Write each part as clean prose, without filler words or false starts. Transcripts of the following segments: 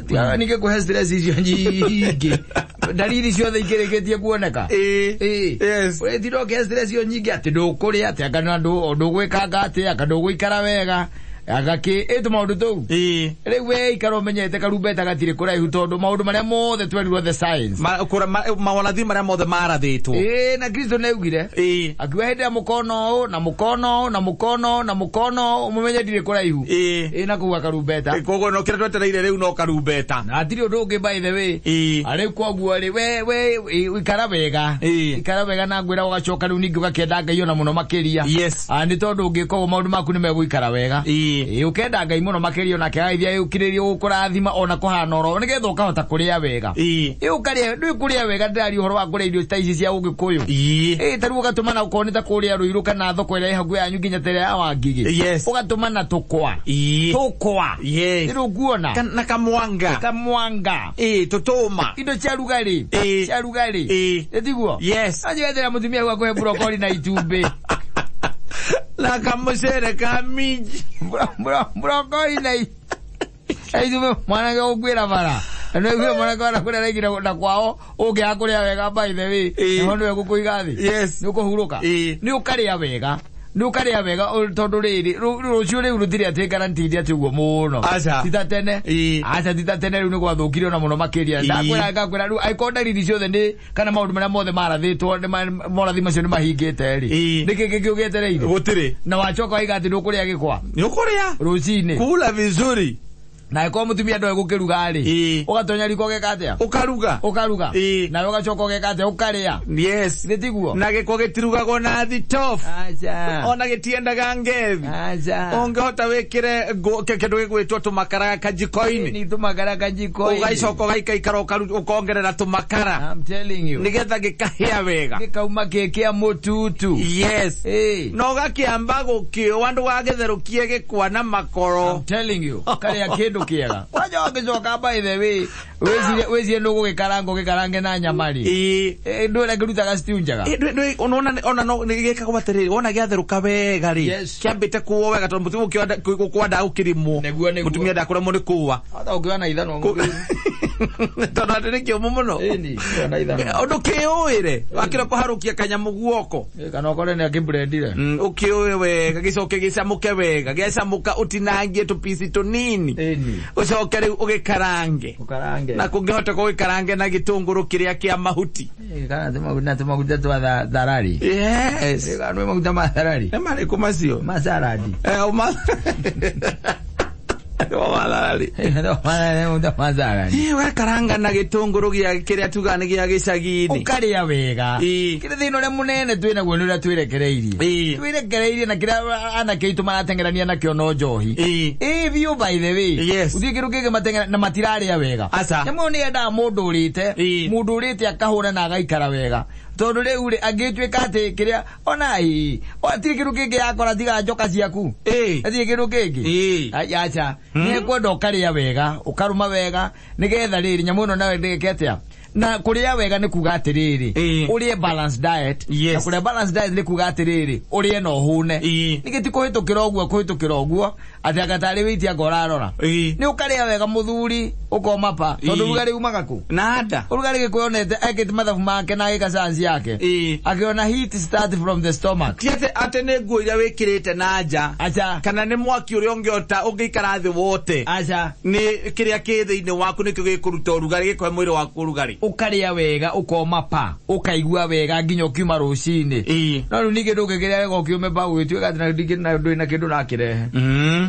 Tigaga ningĩ kũhe stress icio nyingĩ. Ndariri ciothe ikĩrĩkĩtie kuoneka. Ĩĩ. Yes. Ũrĩtinda ũkĩhe stress icio nyingĩ atĩ ndũkũrĩa atĩ anga na ndũgwĩkanga atĩ anga ndũgũikara wega anga kĩ ĩ tũmaũndũ tũu. Ĩĩ. Rĩu we ikara ũmenyete karumbeta gatirĩ kũraihu tondũ maũndũ marĩa mothe twerirwo the science. Mawarathi marĩa mothe marathĩtwo. Ĩĩ na Kristo nĩaugire. Ĩĩ. Akiuga hĩndĩ ĩrĩa mũkona ũũ na mũkona ũũ na mũkona ũũ na mũkona ũũ mũmenye ndirĩ kũraihu. Ĩĩ. Ĩĩ na kũu akarumbeta. Koguo no kĩrĩa twetereire rĩu no karumbeta. Na hatirĩ ũndũ ũngĩ by the way. Ĩĩ. Arĩu koguo rĩ we ikara wega. Ĩĩ. Ikara wega na ngwĩra ũgacoka rĩu ningĩ ũgakĩenda Ngai ona mũno makĩria. Yes. Ah, nĩ tondũ ũngĩka ũguo maũndũ maku nĩ megũikara wega. Ĩĩ. Ĩĩ ũkenda Ngai mũno makĩria onake agagĩthiĩ agĩũkirĩrĩria gũkũrathima ona kũhana oro nĩgetha ũkahota kũrĩa wega. Ĩĩ. Ĩĩ ũkarĩa ndũĩ kũrĩa wega ndĩraria ũhoro wa kũrĩa irio ta ici cia ũgĩkũyũ. Ĩĩ. Ĩĩ ta rĩu ũgatũmana okorwo nĩ ta kũrĩa Rũirũ kana thoko ĩrĩa ĩ hakuhĩ yanyu nginya ta ĩrĩa ya Wangigĩ. Yes. Ũgatũmana tũkwa. Ĩĩ. Tũkwa. Yes. Nĩ ũkuona. Na kamwanga. Kamwanga. Ĩĩ tũtũma. Indo cia rugarĩ. Ĩĩ. Cia rugarĩ. Ĩĩ. Ĩtiguo? Yes. Anjĩgethera mũtumia gwa kũhe brokoli na itumbĩ. Na kamũcere ka minji. Brokoli na itumbĩ mwanake ũkuĩra bara. Na nĩguo mwanake ona kũrĩa araigire na kwao ũngĩaga kũrĩa wega by the way. Ĩĩ. Nĩho nĩwe gũkũiga thĩ. Yes. Nĩ ũkũhurũka. Ĩĩ. Nĩ ũkarĩa wega. Nĩ ũkarĩa wega tondũ rĩrĩ rũciũ rĩu rũtirĩ atĩ guaranteed atĩ ũguo mũno. Aca. Ti ta tene. Ĩĩ. Aca ti ta tene rĩu nĩ gwathũkire ona mũno makĩria. Ĩĩ. Ndakwĩra ngakwĩra rĩu angĩkorwo ndariri ciothe nĩ kana maũndũ marĩa mothe marathĩtwo nĩ morathi macio nĩ mahingĩte rĩ. Ĩĩ. Nĩkĩ kĩngĩ ũgĩetereire? Gũtirĩ. Na wacoka waiga atĩ ndũkũrĩa gĩkwa Nĩ ũkũrĩa. rũcinĩ. Kula vizuri. Na angĩkorwo mũtumia ndoĩ gũkĩruga rĩ. Ĩĩ. Ũgatonya riko ũgeka atĩa? Ũkaruga. Ũkaruga. Ĩĩ. Nawe ũgacoka ũgeka atĩa? Ũkarĩa. Yes. Nĩ tiguo? Na gĩkwa gĩtirugagwo na thitobu. Aca. Ona gĩtiendaga ngethi. Aca. Ũngĩhota wĩkĩre kĩndũ gĩgwĩtwo tũmakara kajiko-inĩ. Nĩ tũmakara kajiko-inĩ. Ũgacoka ũgaikaikara ũkongerera tũmakara. I'm telling you. Nĩgetha gĩkahĩa wega. Gĩkauma kĩ kĩa mũtutu. Yes. Ĩĩ. Na ũgakĩamba gũkĩũa ndũgagĩtherũkie gĩkwa na makoro. I'm telling you. Karĩa kĩndũ kĩega. Kwanja wagĩcoka by the way, wĩcirie ndũgũgĩkaranga ũgĩkarange na nyama rĩ. Ĩĩ. Ĩ, ndũĩ ũrĩa kĩrutaga stew njega. Ĩ, ona no nĩ gĩkagwo atĩrĩrĩ, wona gĩatherũka wega rĩ, Yes. kĩambĩte kũũa wega tondũ mũtumia gũkwandaga gũkĩrĩmwo. Nĩguo, nĩguo. Mũtumia ndakũremwo nĩ kũũa. Hata ũngĩoya na ithanwa mũthuri. Tondũ atĩ nĩ kĩũmũ mũno. Ĩni, ũngĩoya na ithanwa. Ũndũ kĩũĩre, wakĩra kũharũkia kanyamũ guoko. Ĩ, kana ũkore nĩ akĩmbrendire. Ũkĩũĩ wega, gĩcoke gĩcamũke wega, gĩacamũka ũtinangie tũpici tũnini. Ĩni. Ũcoke rĩu ũgĩkarange. Ũkarange. Na kũngĩhoteka ũgĩkarange na gĩtũngũrũ kĩrĩa kĩa mahuti. Ĩ, kana na tũmaguta twa tharari. Yes. Ĩ, kana nĩ maguta ma tharari. Nĩ marĩkũ macio? Ma saladi. Matharari. Maguta ma saladi. Ĩ, ũgakaranga na gĩtũngũrũ gĩa kĩrĩa tugaga nĩ gĩa gĩcagi-inĩ. Ũkarĩa wega. Ĩ. Kĩrĩa thĩna ũrĩa mũnene twĩ naguo nĩ ũrĩa twĩrekereirie. Ĩ. Twĩrekereirie na kĩrĩa anake aitũ marateng'erania nakĩo no njohi. Ĩ. Ĩ biũ by the way. Yes. Gũtirĩ kĩndũ kĩngĩ mateng'era na matirarĩa wega. Aca. Nyamũ ĩyo nĩ yendaga mũndũ ũrĩte. Ĩ. Mũndũ ũrĩte akahũra na agaikara wega. Tondũ rĩu rĩ angĩtuĩka atĩ kĩrĩa ona ĩ hatirĩ kĩndũ kĩngĩ yakora tiga njoka ciaku. Ĩ. Hatirĩ kĩndũ kĩngĩ. Ĩ. Ai, aca. Nĩ kwenda ũkarĩa wega, ũkarũma wega nĩgetha rĩrĩ nyamũ ĩno nawe ndĩgĩke atĩa. Na kũrĩa wega nĩ kuga atĩrĩrĩ, Ĩ. ũrĩe balanced diet. Yes. Na kũrĩa balanced diet nĩ kuga atĩrĩrĩ, ũrĩe na ũhũne. Ĩ. Ningĩ ti kũhĩtũkĩra ũguo kũhĩtũkĩra ũguo atĩ anga tarĩ wĩiti anga ũrarora. Ĩ. Nĩ ũkarĩa wega mũthuri ũkoma pa tondũ Ĩ. ũrugarĩ umaga kũ? Na nda. Ũrugarĩ Gĩkũyũ onete ekĩte mathabu make na agĩka science yake. Ĩ. Akĩona heat start from the stomach. Ti atĩ nĩ nguo iria wĩkĩrĩte na nja. Aca. Kana nĩ mwaki ũrĩa ũngĩota ũngĩikara thĩ wote. Aca. Nĩ kĩrĩa kĩ thĩinĩ waku nĩkĩo gĩkũruta ũrugarĩ gĩkũhe mwĩrĩ waku ũrugarĩ. Ũkarĩa wega ũkoma pa ũkaigua wega nginya ũkiuma rũcinĩ. Ĩ. No rĩu ningĩ ndũngĩkĩrĩa wega ũkiume pa ũgĩtuĩka atĩ na ndingĩ na ndũrĩ na kĩndũ ũrakĩrehe.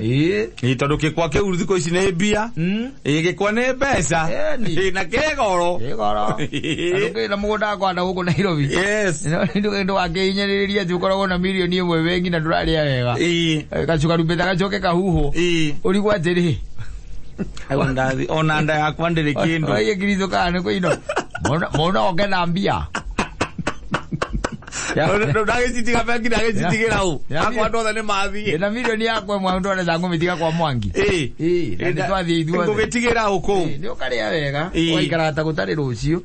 Ĩ. Ĩ, tondũ gĩkwa kĩu thikũ ici nĩ mbia. Ĩ, gĩkwa nĩ mbeca. Ĩni. Ĩ, na kĩ goro. Ĩ goro. Na ndũkĩrĩ na mũgũnda wa kũhanda gũkũ Nairobi. Yes. No ndũgakĩhinyĩrĩrie atĩ ũkoragwo na mirioni ĩmwe bengi na ndũrarĩa wega. Ĩ. Gacukarumbeta gacoke kahuhwo. Ĩ. Ũrigwo atĩrĩ. Ona nda yakwa ndĩrĩ kĩndũ. Oye Kristo kana nĩ kũino. Mona oke na mbia. Ndagĩcitiga bengi ndagĩcitigĩra ũ. Akwa andũ othe nĩ mathiĩ. Na mirioni yakwa ĩmwe ndone ta ngũmĩtiga kwa Mwangi. Ĩ. Ĩ, na nĩ twathiĩ ithuothe. Ngũgĩtigĩra ũ kũu. Nĩ ũkarĩa wega, Ĩ. ũgaikara ta gũtarĩ rũciũ.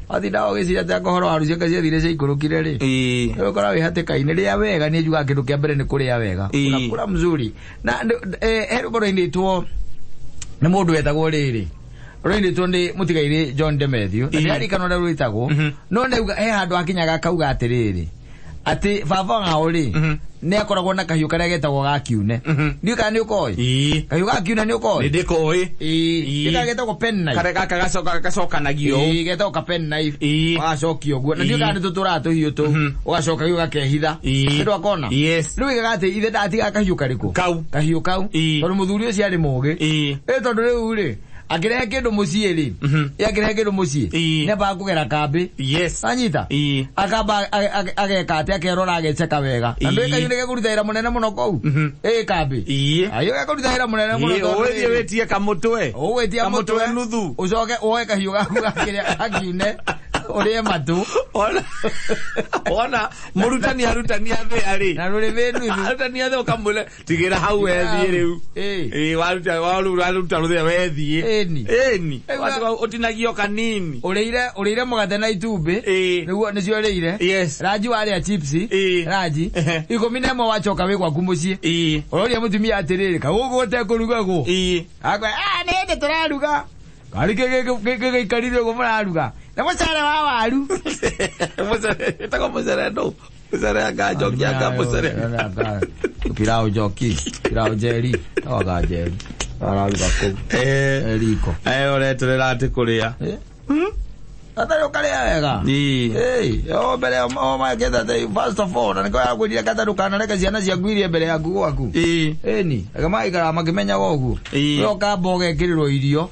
Watinda ũgĩciria atĩ anga ũhoro wa rũciũ anga ciathire ciaikũrũkire rĩ. Ĩ. Nĩ ũkora wĩ hatĩka-inĩ. Rĩa wega nĩ njugaga kĩndũ kĩa mbere nĩ kũrĩa wega. Ĩ. Unakula mzuri. Na he rwĩmbo rwainĩtwo nĩ mũndũ wetagwo rĩrĩ. Rũinĩtwo nĩ mũtigairĩ John Demethiũ na Ĩĩ. ndĩrarikana ũrĩa rwĩtagwo, no nĩauga he handũ akinyaga akauga atĩrĩrĩ, atĩ baba wao rĩ nĩ akoragwo na kahiũ karĩa getagwo ga kiune. Ndiũĩ kana nĩ ũkoĩ Ĩĩ. kahiũ ga kiune, nĩ ũkoĩ? Nĩ ndĩkoĩ. Ĩĩ. Ĩĩ. Gĩka getagwo pen knife. Karĩa gaka gacoka gacokanagio. Ĩĩ, getagwo ka pen knife. Ĩĩ. Ũgacokia ũguo na ndiũĩ kana nĩ tũtũraga tũhiũ tũu, ũgacoka gĩu gakehitha. Ĩĩ. Nĩ ndwakona? Yes. Rĩu igaga atĩ ithe ndatigaga kahiũ karĩkũ? Kau. Kahiũ kau. Ĩĩ. Tondũ mũthuri ũcio arĩ mũgĩ. Ĩĩ. Ĩ, tondũ rĩu rĩ, akĩrehe kĩndũ mũciĩ rĩ, ĩ, akĩrehe kĩndũ mũciĩ Ĩĩ. nĩambaga kũgera kambĩ. Yes. Anyita. Ĩĩ. Akamba ageka atĩ akerora, ageceka wega na Ĩĩ. ndwĩ kahiũ nĩgekũruta wĩra mũnene mũno kũu ĩ kambĩ. Ayo, gekũruta wĩra mũnene mũno Ĩĩ, tondũ ũgĩthiĩ rĩrĩ, wĩtie kamũtwe. ũgwĩtia Kamũtwe mũtwe nuthu. Ũcoke woe kahiũ gaku gakĩrĩa gakiune ũrĩe matũ. Ona ona mũrutani arutani athĩa rĩ. Na rũrĩmĩ nuthu. Arutani athĩa ũkamwĩra tigĩra hau wethiĩ rĩu. Ĩĩ. Ĩĩ, waruta waruta rũthĩa wethiĩ. Ĩni. Ĩni. Ĩu. Watiga ũtinagio kanini. Ũrĩire mũgate na itumbĩ. Ĩĩ. Nĩguo nĩcio ũrĩire. Yes. Ranji warĩa chips. Ĩĩ. Ranji Ehe. 11 wacoka wĩ gwaku mũciĩ. Ĩĩ. Ũroria mũtumia atĩrĩrĩ, kaũguo ũtekũrugagwo? Ĩĩ. Akwa, ah, nĩ hĩndĩ tũraruga. Karĩ gĩgĩikarire ũguo mũraruga na mũcere wa waru. Mũcere, ĩtagwo mũcere ndũ? Mũcere anga njoki anga mũcere. Pilau njoki, pilau njeri, oga njeri araruga kũu. Eh. Riko. Eh, ũreterera atĩ kũrĩa. Atarĩ ũkarĩa wega. Ĩĩ. Ĩĩ, o mbere o maketha atĩ first of all, na nĩkĩo yakwĩrire kata ndũkanareke ciana ciaku irie mbere yaku gwaku. Ĩĩ. Ĩni, reke magaikara makĩmenyaga ũguo. Ĩĩ. We ũkamba ũgekĩrĩrwo irio.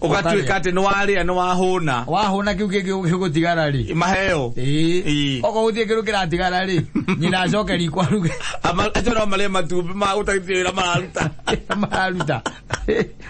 Ũgatuĩka atĩ nĩ warĩa nĩ wahũna. Wahũna, kĩu kĩngĩ gĩgũtigara rĩ? Maheo. Ĩĩ. Ĩĩ. Okorwo gũtirĩ kĩndũ kĩratigara rĩ, nyina acoke riko aruge. Acio no marĩe matumbĩ ma gũtarĩ wĩra mararuta. Mararuta.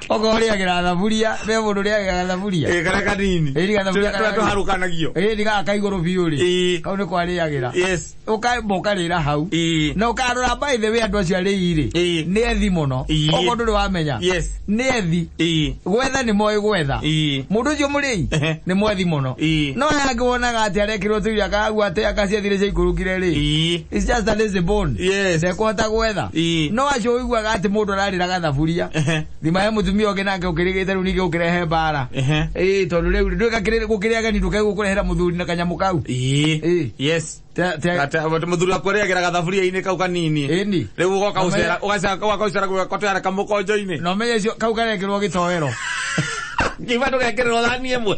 Okorwo ũrĩagĩra thaburia, be mũndũ ũrĩagĩra thaburia. Ĩĩ, karĩa kanini. Ĩĩ, gathaburia Tũrĩa karĩa tũharũkanagio. Ĩĩ, nĩ gaka kaigũrũ biũ rĩ. Ĩĩ. Kau nĩko arĩagĩra. Yes. Ũkamba ũkarĩra hau. Ĩĩ. Na ũkarora, by the way, andũ acio arĩi rĩ, Ĩĩ. nĩ ethi mũno. Ĩĩ. Okorwo ndũrĩ wamenya. Yes. Nĩ ethi. Ĩĩ. Gwetha nĩ moĩ gwetha. Ĩĩ. Mũndũ ũcio mũrĩi Ehe. nĩ mwethi mũno. Ĩĩ. No aya angĩ wonaga atĩ arekĩrwo tũirio akagua atĩ akaciathire ciaikũrũkire rĩ. Ĩĩ. It's just a lazy bone. Yes. Ndekũhota gwetha. Ĩĩ. No acio ũiguaga atĩ mũndũ ararĩra gathaburia. Ehe. Thima he mũtumia ũngĩ nake ũkĩrĩgĩte rĩu ningĩ ũkĩrehe mbara. Ehe. Ĩĩ, tondũ rĩu ndwĩka gũkĩrĩ ageni, ndũkegũkũrehera mũthuri na kanyamũ kau. Ĩĩ. Ĩĩ. Yes. Mũthuri waku arĩagĩra gathaburia-inĩ kau kanini. Ĩni. Rĩu ũgoka ũcera ũgacoka ũcera gwatwara kamũkonjo-inĩ. Na ũmenye ũcio kau karekĩrwo gĩtoero. Kiuga ndũgekĩrĩrwo thani ĩmwe.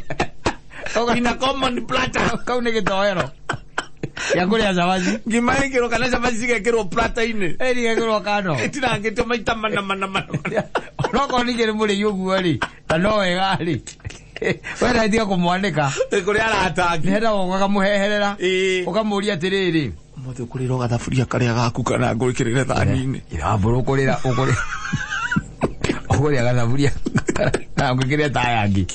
In a common platter. Kau nĩ gĩtoero gĩa kũrĩa cabaci. Ngima ĩkĩrwo kana cabaci cigekĩrwo platter-inĩ. Ĩni, gekĩrwo kando. Ĩtinangĩtio maita mana mana mana. Onokorwo ningĩ nĩ mũrĩi ũguo rĩ, na no wega rĩ, we na tiga kũmwanĩka. Kũrĩ arata angĩ. Nĩ hendaga ũkamũheherera. Ĩĩ. Ũkamũria atĩrĩrĩ, Ũmũthĩ ũkũrĩra gathaburia karĩa gaku kana ngũĩkĩrĩre thani-inĩ? Irambũrũ ũkũrĩra ũkũrĩa ũkũrĩa gathaburia kana ngwĩkĩre tayangi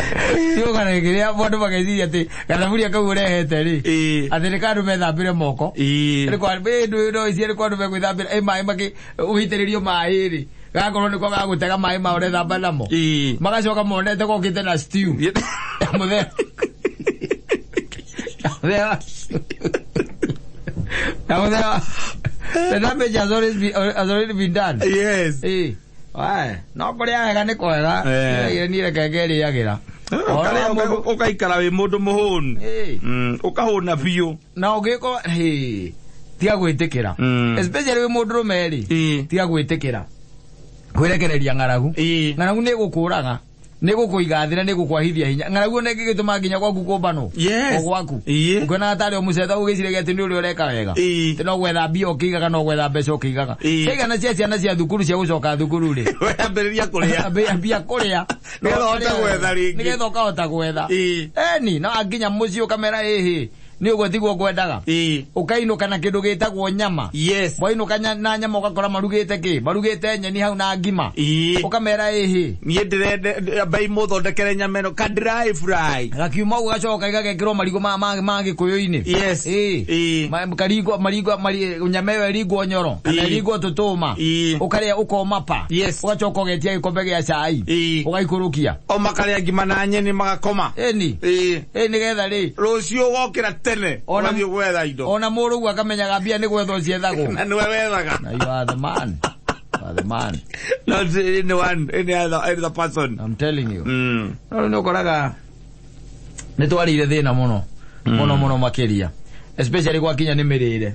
kĩrĩa andũ mageciria atĩ gathaburia kau ũrehete rĩ, Ĩĩ. atĩ nĩ kandũ methambĩre moko. Ĩĩ. Nĩ kwa ĩ no ici nĩ kwa andũ megwĩthambĩra ĩ maĩ makĩ ũitĩrĩrio maĩ rĩ, gakorwo nĩko gagũtega maĩ ma ũrethamba namo. Ĩĩ. Magacoka monete gokĩte na stew ya mũthemba ya mũthemba the damage has already been done. Yes. Ĩĩ. Wae, no kũrĩa wega nĩ kwega. Eh. Niĩ reke ngerĩagĩra. Ũkarĩa ũgaikara wĩ mũndũ mũhũnu. Ĩĩ. Ũkahũna biũ. Na ũngĩkorwo hĩ, tiga gwĩtĩkĩra, especially wĩ mũndũrũme rĩ, Ĩĩ. tiga gwĩtĩkĩra kwĩrekereria ng'aragu. Ĩĩ. Ng'aragu nĩ ĩgũkũraga, nĩ gũkũiga thĩ na nĩ gũkwahithia hinya. Ng'aragu ona ĩngĩgĩtũma nginya gwaku kũmbanwo. Yes. O gwaku Ĩĩ. ũkĩonaga tarĩ o mũceta, ũgĩciragia atĩ nĩ ũrĩa ũreka wega. Ĩĩ. Atĩ no gwetha mbia ũkĩigaga, no gwetha mbeca ũkĩigaga. Ĩĩ. Ciaigana cia ciana cia thukuru cia gũcoka thukuru rĩ, Wambĩrĩria kũrĩa. Ambia kũrĩa. Nĩgetha ũhote gwetha rĩngĩ. Nĩgetha ũkahota gwetha. Ĩĩ. Eni, no nginya mũciĩ ũkamera ĩhĩ nĩ ũguo tiguo ngwendaga. Ĩĩ. Ũkainũka na kĩndũ gĩtagwo nyama. Yes. Wainũka na nyama, ũgakora marugĩte kĩ, marugĩte nyeni hau na ngima. Ĩĩ. Ũkamera ĩhĩ. Niĩ ndĩrenda mbai mũthondekere nyama ĩno ka dry fry. Gakiuma ũguo gacoka gagekĩrwo marigũ ma gĩkũyũ-inĩ. Yes. Ĩĩ. Ĩĩ. Karingwo marigũ nyama ĩyo ĩringwo nyoro kana Ĩĩ. ĩringwo tũtũma. Ĩĩ. Ũkarĩa ũkoma pa. Yes. Ũgacoka ũgetia gĩkombe gĩa cai. Ĩĩ. Ũgaikũrũkia. O makarĩa ngima na nyeni magakoma. Ĩni. Ĩĩ. Ĩ, nĩgetha rĩ, Rũciũ ũgokĩra tene ũgathiĩ gwetha indo. Ona mũrũgu akamenyaga mbia nĩ gwethwo ciethagwo. Na nĩwe wethaga. Na you are the man. You are the man. Not anyone, any other person. I'm telling you. No rĩu nĩ ũkoraga nĩ twarĩire thĩna mũno mũno mũno makĩria, especially gwakinya nĩ mĩrĩre,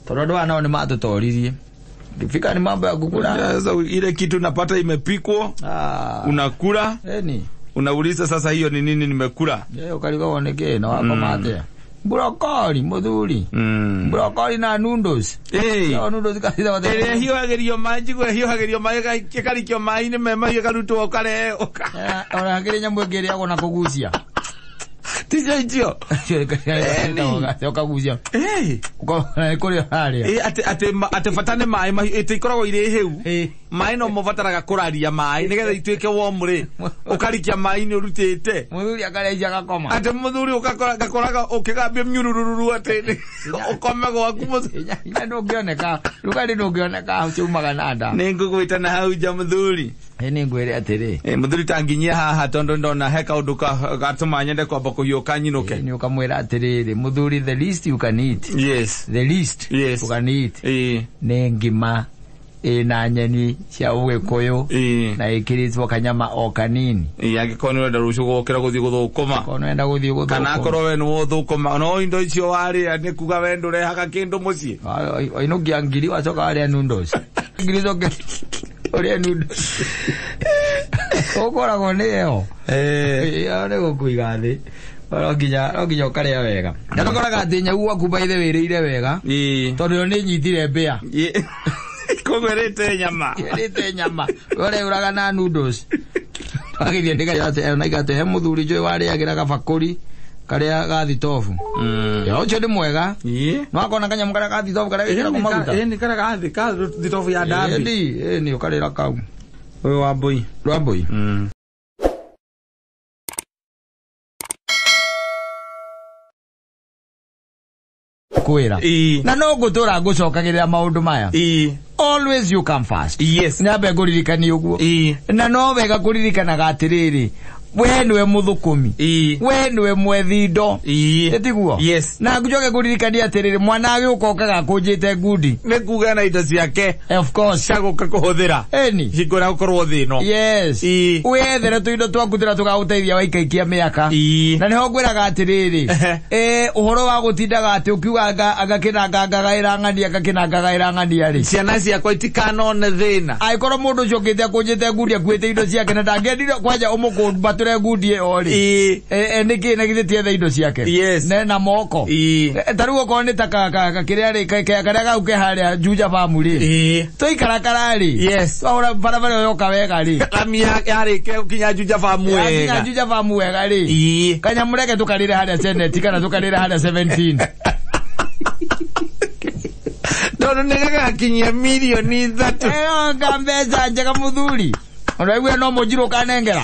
tondũ andũ aya nao nĩ matũtoririe ngĩfika ni mambo ya kukula. Sasa ile kitu napata imepikwa, Ah, unakula, eni unauliza sasa hiyo ni nini nimekula? Ye ũkarigagwo nĩ kĩ na wakoma atĩa, brokoli mũthuri, brokoli na noodles. Eh. No noodles kaitha Ĩrĩa ĩhiũhagĩrio maĩ, njigua ĩhiũhagĩrio maĩ, ĩkarikio maĩ-inĩ me mahiũ ĩkarutwo ũkareheo. Ona hakĩrĩ nyamũ ĩngĩ ĩrĩagwo na kũgucia. Ticio icio. Ũkagucia. Eh. Ũkona nĩ kũrĩa ũrarĩa. Eh, atĩ bata nĩ maĩ mahiũ, ĩtĩ ikoragwo irĩ hĩu. Eh. Maĩ no mobataraga kũraria maĩ nĩgetha ituĩke warm rĩ, ũkarikia maĩ-inĩ ũrutĩte. Mũthuri akarĩa icio agakoma. Atĩ mũthuri ũgakora gakoraga ũkĩgambia mnyurururu atĩ ũkome gwaku mũthuri. Hinya ndũngĩoneka, rugarĩ ndũngĩoneka, ciumaga na nda. Nĩ ngũgwĩta na hau nja mũthuri. Ĩ nĩ ngwĩre atĩrĩ. Eh, mũthuri ta nginyia haha tondũ ndona he kaũndũ gatũma nyende kwamba kũhiũka nyinũke. Nĩ ũkamwĩra atĩrĩrĩ, mũthuri, the least you can eat. Yes. The least Yes. you can eat. Ĩĩ. Nĩ ngima ĩna nyeni cia ũgĩkũyũ Ĩĩ. na ĩkĩrĩtwo kanyama o kanini. Ĩĩ, angĩkorwo nĩ ũrenda rũciũ gũkĩra gũthiĩ gũthũkũma. Korwo nĩwenda gũthiĩ gũthũkũma. Kana akorwo we nĩwe ũthũkũma, no indo icio warĩa nĩ kuga we ndũrehaga kĩndũ mũciĩ. Wainũkia ngiri wacoka warĩa noodles. Ngiri coke ũrĩe noodles. Ũkoragwo nĩ ĩyo. Ĩyo nĩ gũkũiga thĩ. No nginya ũkarĩa wega. Na tũkoraga atĩ nyau gwaku by the way ĩrĩire wega. Ĩĩ. Tondũ ĩyo nĩ ĩnyitire mbĩa. Ĩĩ. Koguo ĩrĩte nyama. Ĩrĩte nyama. We ũreũraga na noodles. Twagĩthiĩ ndĩgaate he mũthuri njũĩ warĩagĩra gabakũri karĩa ga thitobu. Ya ũcio nĩ mwega. Ĩĩ. No akona kanyamũ karĩa ga thitobu karĩa gĩkĩragwo maguta. Ĩĩ, nĩ karĩa ga thĩ ka thitobu ya ndambi. Ĩni, ĩni ũkarĩra kau. Ũyũ wa mbũi. Rwa mbũi. Kwĩra. Ĩĩ. Na no ngũtũra ngũcokagĩrĩra maũndũ maya. Ĩĩ. Always you come first. Yes. Nyambe ngũririkanie ũguo. Ĩĩ. Na no wega kũririkanaga atĩrĩrĩ, we nĩwe mũthũkũmi. Ĩĩ. We nĩwe mwethi indo. Ĩĩ. Ĩtiguo? Yes. Na njoke ngũririkanie atĩrĩrĩ, mwana agĩũka okaga akũnjĩte ngundi. Nĩ kuga na indo ciake Of course. cia gũka kũhũthĩra. Ĩni. Hingo ĩrĩa gũkorwo thĩ ĩno. Yes. Ĩĩ. Wethere tũindo twaku tũrĩa tũgagũteithia waikaikia mĩaka. Ĩĩ. Na nĩho ngwĩraga atĩrĩrĩ, ũhoro wa gũtindaga atĩ ũkiuga anga ngagaĩra ng'ania, ngakĩna ngagaĩra ng'ania rĩ. Ciana ciakwa itikanone thĩna. Angĩkorwo mũndũ ũcio ũkĩte akũnjĩte ngundi akuĩte indo ciake na ndangĩendire kwanja ũmũkũmbatũre ngundi ĩyo rĩ. Ĩĩ. Nĩkĩ na githĩ tiethe indo ciake? Yes. Ne na moko. Ĩĩ. Ta rĩu okorwo nĩ ta kĩrĩa rĩ, karĩa gau ke harĩa Juja Farm rĩ. Ĩĩ. Twaikara rĩ. Yes. Twahũra barabara ĩyo yoka wega rĩ. Lami yarĩkia gũkinya Juja Farm Yakinya wega. Juja Farm wega rĩ. Ĩĩ. Kanyamũ reke tũkarĩre harĩa Senate kana tũkarĩre harĩa 17. Tondũ nĩ gagakinyia mirioni 3. Ĩyo nga mbeca njega mũthuri. Ona waigua no mũnjirũ ũkanengera.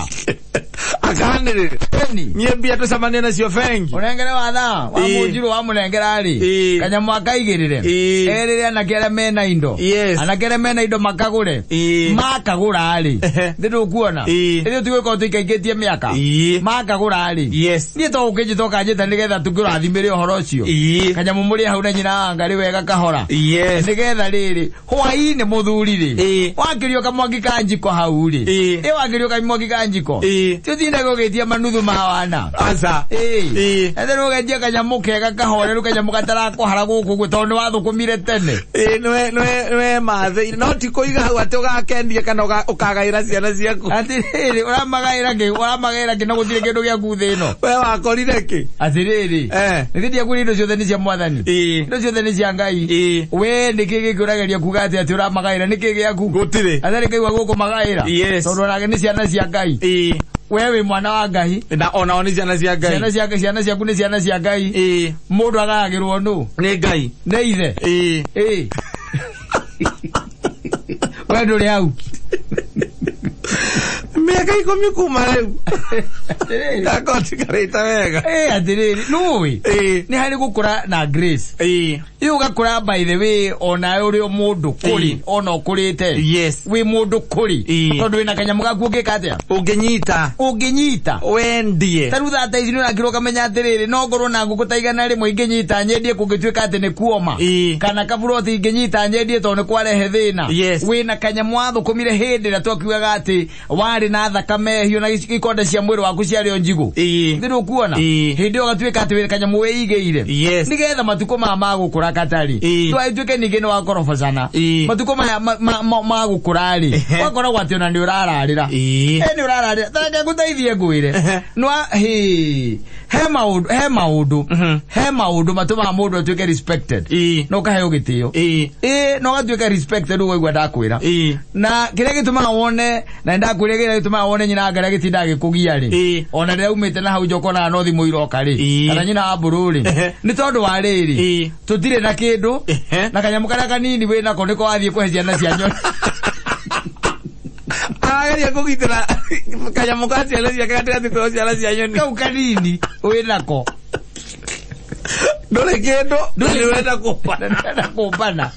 Akanĩrĩre. Ĩni. Niĩ mbia tũcemanie nacio bengi. Ũnengere wa thaa wa Ĩĩ. mũnjirũ wamũnengera rĩ. Ĩĩ. Kanyamũ akaigĩrĩre. Ĩĩ. Erĩre anake arĩa mena indo. Yes. Anake arĩa mena indo makagũre. Ĩĩ. Makagũra rĩ. Thĩ ndũkuona. Ĩĩ. Ĩrĩ tũgĩkorwo tũikaikĩtie mĩaka. Ĩĩ. Makagũra rĩ. Yes. Niĩ to ũkĩnjĩta ũkanjĩta nĩgetha tũkĩrathimĩre ũhoro ũcio. Ĩĩ. Kanyamũ mũrĩ hau na nyina wa ngarĩ wega kahora. Yes. Nĩgetha rĩrĩ hwaĩ-inĩ mũthuri rĩ. Ĩĩ. Wakĩrio kamwaki ka njiko hau rĩ. Ĩĩ. Ĩ wakĩrio kamwaki ka njiko. Ĩĩ. Tũtinde gũgĩtia manuthu ma wana. Aca. Ĩĩ. Ĩĩ. Etherwo ũgenjia kanyamũ kega kahoreru kanyamũ gatarakũhara gũkũ ũguo tondũ nĩwathũkũmire tene. Ĩĩ, nĩwe mathĩire no ti kũiga hau atĩ ũgakendia kana ũkagaĩra ciana ciaku. Atĩrĩrĩ ũramagaĩra kĩ ũramagaĩra kĩ na gũtirĩ kĩndũ gĩaku thĩ ĩno. We wakorire kĩ? Atĩrĩrĩ. Nĩthĩ ndiakwĩra indo ciothe nĩ cia mwathani. Ĩĩ. Indo ciothe nĩ cia Ngai. Ĩĩ. We nĩkĩ gĩkĩ ũrageria kuga atĩ ũramagaĩra nĩkĩ gĩaku? Gũtirĩ. Atarĩ kaigua gũkũmagaĩra. Yes. Tondũ onake nĩ ciana cia Ngai. Ĩĩ. We wĩ mwana wa Ngai. Na onao nĩ ciana cia Ngai. Ciana ciaku nĩ ciana cia Ngai. Ĩĩ. Mũndũ agayagĩrwo nũ? Nĩ Ngai. Nĩ ithe. Ĩĩ. Ĩĩ. We ndũrĩ hau. Mĩaka 10 kuma rĩu. Atĩrĩrĩ. Ndakorwo njikarĩte wega. Atĩrĩrĩ, nũĩ nĩ harĩ gũkũra na grace. Ĩ ũgakũra, by the way, onawe ũrĩ o mũndũ kũrĩ ona ũkũrĩte. Wĩ mũndũ kũrĩ. Tondũ wĩna kanyamũ gaku ũngĩka atĩa? Ũngĩnyita. Ũngĩnyita. Wendie. Ta rĩu thaa ici nĩ ũrakĩrwo ũkamenya atĩrĩrĩ, no ngorwo na ngũkũ ta 100 ingĩnyita nyendie kũngĩtuĩka atĩ nĩ kuoma. Kana kaburoti ingĩnyita nyendie tondũ nĩ kwarehe thĩna. Wĩna kanyamũ wathũkũmire hĩndĩ ĩrĩa twakiugaga atĩ warĩ na thakame hiũ na ikonde cia mwĩrĩ waku ciarĩ o njigũ. Nĩ ũkuona? Hĩndĩ ĩyo ũgatuĩka atĩ wĩna kanyamũ wĩigĩire. Nĩgetha matukũ maya ma gũkũra katarĩ. Ndũgagĩtuĩke ningĩ nĩ wakorobocana. Matukũ maya ma gũkũra rĩ, ũgakoragwo atĩ ona nĩ ũrararĩra. Nĩ ũrararĩra. Ta reke ngũteithie ngwĩre. Nwa hĩ, he maũndũ, he maũndũ, he maũndũ matũmaga mũndũ atuĩke respected. Na ũkaheo gĩtĩo. Na ũgatuĩka respected ũguo ndakwĩra. Na kĩrĩa gĩtũmaga wone, na ndakwĩra kĩrĩa gĩtũmaga wone nyina wa Ngai gĩtindaga gĩkũgia rĩ. Ona rĩrĩa umĩte na hau nja ũkonaga no thimũ iroka rĩ. Kana nyina wa mbũrũ rĩ. Nĩ tondũ wa rĩrĩ. Tũtirĩ na kĩndũ. Na kanyamũ karĩa kanini wĩnako nĩko wathiĩ kũhe ciana cia nyoni. Arageria kũgitĩra kanyamũ ka ciana ciake gatigathiĩ kũheo ciana cia nyoni. Kau kanini wĩnako. Ndũrĩ kĩndũ, na nĩ ũrenda kũmbana. Na nĩ ũrenda kũmbana.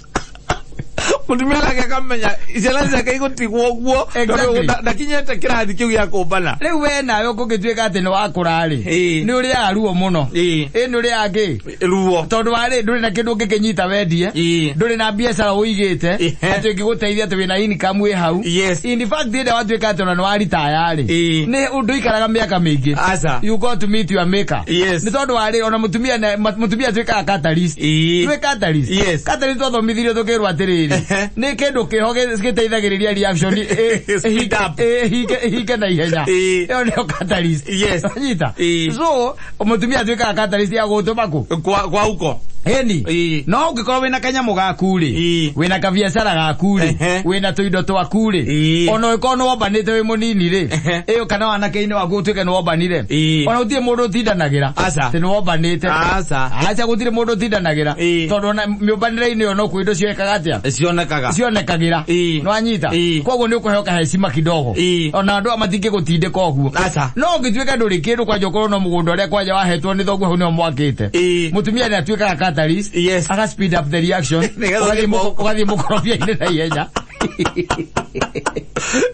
Mũtumia nake akamenya ciana ciake igũtigwo ũguo, tondũ ndakinyĩte kĩrathi kĩu gĩa kũmbana. Rĩu we nawe ũngĩtuĩka atĩ nĩ wakũra rĩ, nĩ ũrĩaga ruo mũno. Nĩ ũrĩaga kĩ? Ruo. Tondũ wa rĩ, ndũrĩ na kĩndũ ũngĩkĩnyita wendie. Ndũrĩ na biacara ũigĩte. Atĩ ĩngĩgũteithia atĩ wĩna income wĩ hau. In fact, hĩndĩ ĩrĩa watuĩka atĩ ona nĩ waritaya rĩ, nĩ ũndũ ũikaraga mĩaka mĩingĩ. You got to meet your maker. Nĩ tondũ wa rĩ, ona mũtumia mũtumia atuĩkaga catalyst. Nĩ catalyst. Catalyst twathomithirio tũkĩrwo atĩrĩrĩ, nĩ kĩndũ kĩho gĩteithagĩrĩria reaction Speed up. ĩhinge na ihenya. Ĩyo nĩyo catalyst. Wanyita? So, mũtumia atuĩkaga catalyst ya gũtũma kũ? Kwa uko. Ĩni. No ũngĩkorwo wĩna kanyamũ gaku rĩ, wĩna kabiacara gaku rĩ, wĩna tũindo twaku rĩ, ona ũngĩkorwo nĩ wombanĩte wĩ mũnini rĩ, ĩyo kana wanake-inĩ waku ũtuĩke nĩ wombanire. Ona gũtirĩ mũndũ ũtindanagĩra. Atĩ nĩ wombanĩte. Aca, gũtirĩ mũndũ ũtindanagĩra. Tondũ ona mĩũmbanĩre-inĩ ĩyo no kwĩ indo cionekaga atĩa? Cionekaga. Cionekagĩra. Nĩwanyita? Koguo nĩ ũkũheo kahecima kidogo. Ona andũ aya matingĩgũtindĩka ũguo. No ũngĩtuĩka ndũrĩ kĩndũ, kwanja ũkorwo no mũgũnda ũrĩa kwanja wahetwo nĩ thoguo hau nĩho mwakĩte. Mũtumia nĩ atuĩkaga catalyst. Aga speed up the reaction. Nĩgetha Ũgathiĩ ũthiĩ ũgathiĩ mũkorobia-inĩ na ihenya.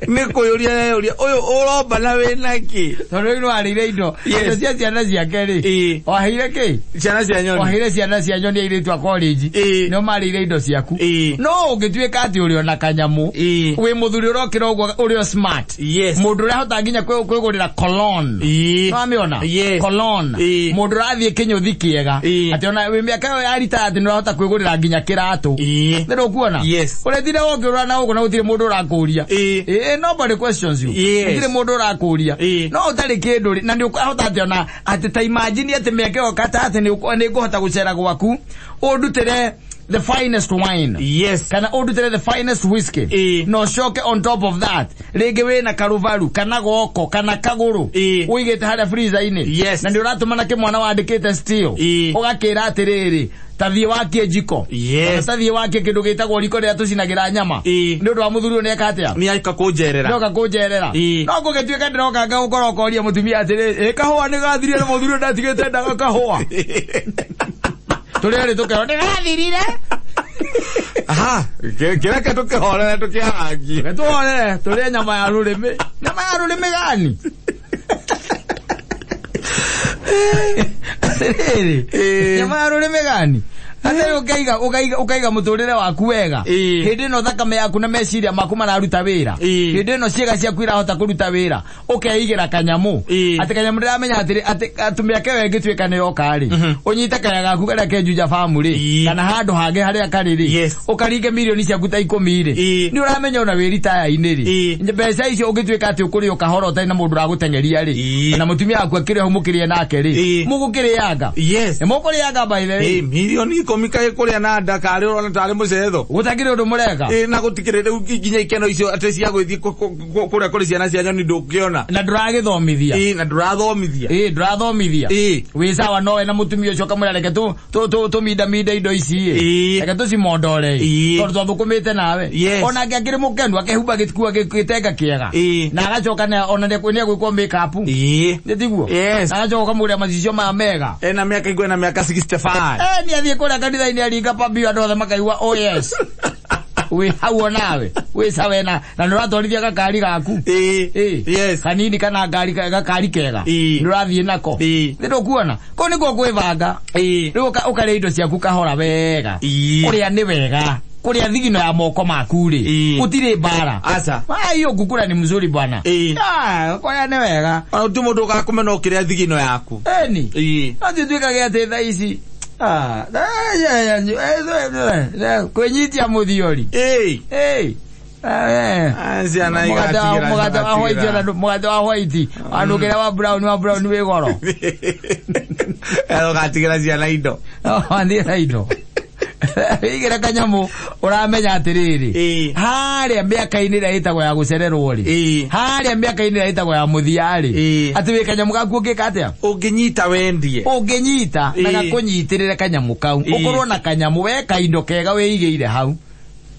Nĩ kũyũria yũria ũyũ ũrombana wĩna kĩ? Tondũ rĩu nĩwarĩire indo. Indo cia ciana ciake rĩ. Waheire kĩ? Ciana cia nyoni. Waheire ciana cia nyoni airĩtu a college. Nĩo marĩire indo ciaku. No ũngĩtuĩka atĩ ũrĩ ona kanyamũ. Wĩ mũthuri ũrokĩra ũguo ũrĩ o smart. Mũndũ ũrĩa ahota nginya kwĩgũrĩra cologne. Nĩwamĩona? Cologne. Mũndũ ũrathiĩ kĩnyũthi kĩega. Atĩ ona wĩ mĩaka ĩyo ya ritaya atĩ nĩũrahota kwĩgũrĩra nginya kĩratũ. Nĩ ndũkuona? Ũretinda ũkĩũrũra na gũkũ na gũtirĩ mũndũ ũrakũria. Nobody questions you. Gũtirĩ mũndũ ũrakũria. No ũtarĩ kĩndũ rĩ, na nĩ ũkũhota atĩ ona atĩ ta imagine atĩ mĩaka ĩyo kata atĩ nĩ ngũhota gũcera gwaku ũndutĩre the finest wine. Kana ũndutĩre the finest whiskey. Na ũcoke on top of that rĩngĩ wĩna karubaru kana goko kana kagũrũ ũigĩte harĩa freezer-inĩ. Na nĩ ũratũma na kĩmwana wandĩkĩte still. Ũgakĩra atĩrĩrĩ, ta thiĩ wakie njiko. Kana ta thiĩ wakie kĩndũ gĩtagwo riko rĩrĩa tũcinagĩra nyama. Nĩ ũndũ wa mũthuri ũyũ nĩeka atĩa? Nĩ aika kũnjerera. Nĩoka kũnjerera. No gũgĩtuĩka ndĩroka ngagũkora ũkoria mũtumia atĩrĩ, ĩ kahũa nĩ gathirire na mũthuri ũyũ ndatigĩte ndaga kahũa. Tũrĩa rĩ tũkerwo nĩ gathirire. Aha, kĩreke tũkĩhorere tũkĩharangie. Reke tũhorere tũrĩe nyama ya rũrĩmĩ. Nyama ya rũrĩmĩ gani? Atĩrĩrĩ, nyama ya rũrĩmĩ gani? Atĩrĩ ũkaiga mũtũrĩre waku wega. Hĩndĩ ĩno thakame yaku na meciria maku mararuta wĩra. Hĩndĩ ĩno ciĩga ciaku irahota kũruta wĩra. Ũkeigĩra kanyamũ. Atĩ kanyamũ ndĩramenya atĩrĩ, atĩ mĩaka ĩyo ĩngĩtuĩka nĩ yoka rĩ. Ũnyite kaya gaku karĩa ke Juja Farm rĩ. Kana handũ hangĩ harĩa karĩ rĩ. Ũkaringe mirioni ciaku ta 10 rĩ. Nĩ ũramenya ona wĩ ritaya-inĩ rĩ. Mbeca icio ũngĩtuĩka atĩ ũkũrĩ o kahora ũtarĩ na mũndũ ũragũteng'eria rĩ. Na mũtumia waku akĩrĩ hau mũkĩrĩe nake rĩ. Mũgũkĩrĩanga. Nĩ mũkũrĩanga by the way. Mirioni 10 ikũmi kaĩ kũrĩa na nda karĩ ũrona tarĩ mũcetho. Gũtakĩrĩ ũndũ mũreka. Ĩ na gũtikĩrĩ rĩu nginya ikeno icio atĩ cia gũgĩthiĩ kũrĩa kũrĩ ciana cia nyoni ndũngĩona. Na ndũragĩthomithia. Ĩ na ndũrathomithia. Ĩ ndũrathomithia. Ĩ. Wĩ sawa nowe na mũtumia ũcio ũkamwĩra reke tũmindaminde indo ici ĩ. Ĩ. Reke tũcimondore ĩ. Ĩ. Tondũ twathũkũmĩte nawe. Yes. Onake akĩrĩ mũkenu akehumba gĩkua gĩtenga kĩega. Ĩ. Na agacoka ona nĩegwĩkwo make up. Ĩ. Nĩ tiguo? Yes. Na agacoka ũkamũgũrĩra macicio maya mega. Ena mĩaka igwe na mĩaka 65. Eh, nĩ athiĩ kũrĩa kanitha-inĩ aringa pambio andũ othe makaigua oh yes. Wĩ hau onawe. Wĩ sawa na nĩ ũratwarithia gakari gaku. Ĩ. Ĩ. Yes. Kanini kana ngari gakari kega. Ĩ. Nĩ ũrathiĩ nako. Ĩ. Nĩ ndũkuona. Kũu nĩkuo kwĩbanga. Ĩ. Rĩu ũkarĩa indo ciaku kahora wega. Ĩ. Kũrĩa nĩ wega. Kũrĩa thigino ya moko maku rĩ. Ĩ. Gũtirĩ mbara. Aca. Ah, hiyo kukula ni mzuri bwana. Ĩ. Ah, kũrĩa nĩ wega. Ona gũtirĩ mũndũ ũgakũmena ũkĩrĩa thigino yaku. Eni. Ĩ. No tutuĩkage atĩ thaa ici ah, kwĩnyitia mũthiori. Ĩ. Ĩ. Ah, ciana igatigĩra Mũgate wa white igatigĩra. ona mũgate wa white wanũkĩra wa brown wĩ goro. Ũgatigĩra ciana indo. Wathiĩra indo. Igĩra kanyamũ ũramenya atĩrĩrĩ. Ĩ. Harĩa mĩaka-inĩ ĩrĩa ĩtagwo ya gũcererwo rĩ. Ĩ. Harĩa mĩaka-inĩ ĩrĩa ĩtagwo ya mũthia rĩ. Ĩ. Atĩ wĩ kanyamũ gaku ũngĩka atĩa? Ũngĩnyita wendie. Ũngĩnyita na Ĩ. gakũnyitĩrĩre kanyamũ kau. Ĩ. Ũkorwo na kanyamũ we kaindo kega wĩigĩire hau.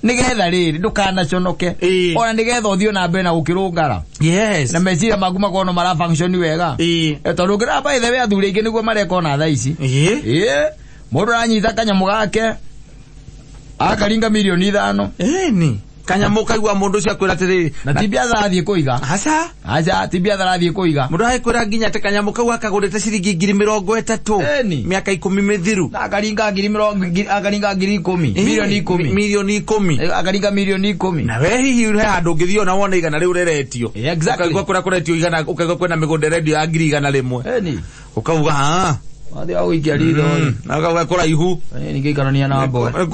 Nĩgetha rĩrĩ ndũkanaconoke. Ĩ. Ona nĩgetha ũthiĩ na mbere na gũkĩrũngara. Yes. Na meciria maku makorwo no mara function wega. Ĩ. Tondũ ũngĩrora by the way athuri aingĩ nĩguo mareka ona thaa ici. Ĩ. Ĩ. Mũndũ aranyita kanyamũ gake akaringa milioni 5. Ĩni. Kanyamũ kaigua mũndũ ũcio akwĩra atĩrĩrĩ. Na ti biathara athiĩ kũiga. Aca. Aca ti biathara athiĩ kũiga. Mũndũ agĩkwĩra nginya atĩ kanyamũ kau akagũrĩte ciringi 30,000. Ĩni. Mĩaka 10 mĩthiru. Na akaringa ngiri mĩrongo akaringa ngiri 10. Milioni 10. Milioni 10. Akaringa milioni 10. Na we hihi he handũ ũngĩthiĩ ona wone igana rĩu rĩretio. Exactly. Ũkaigua kũrĩa kũretio igana, ũkaigua kwĩna mĩgũnda ĩrendio ya 100,000. Ĩni. Ũkauga ha. Wathiĩ wa gũikia ritho. Na ũkauga kũraihu. Nĩ ngĩikarania na mboga. Nĩ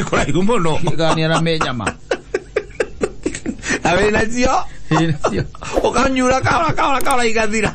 kũraihu mũno. Ngĩikarania na mĩnyama. Na wĩnacio. Ĩ, nacio. Ũkanyura kahora kahora kahora igathira.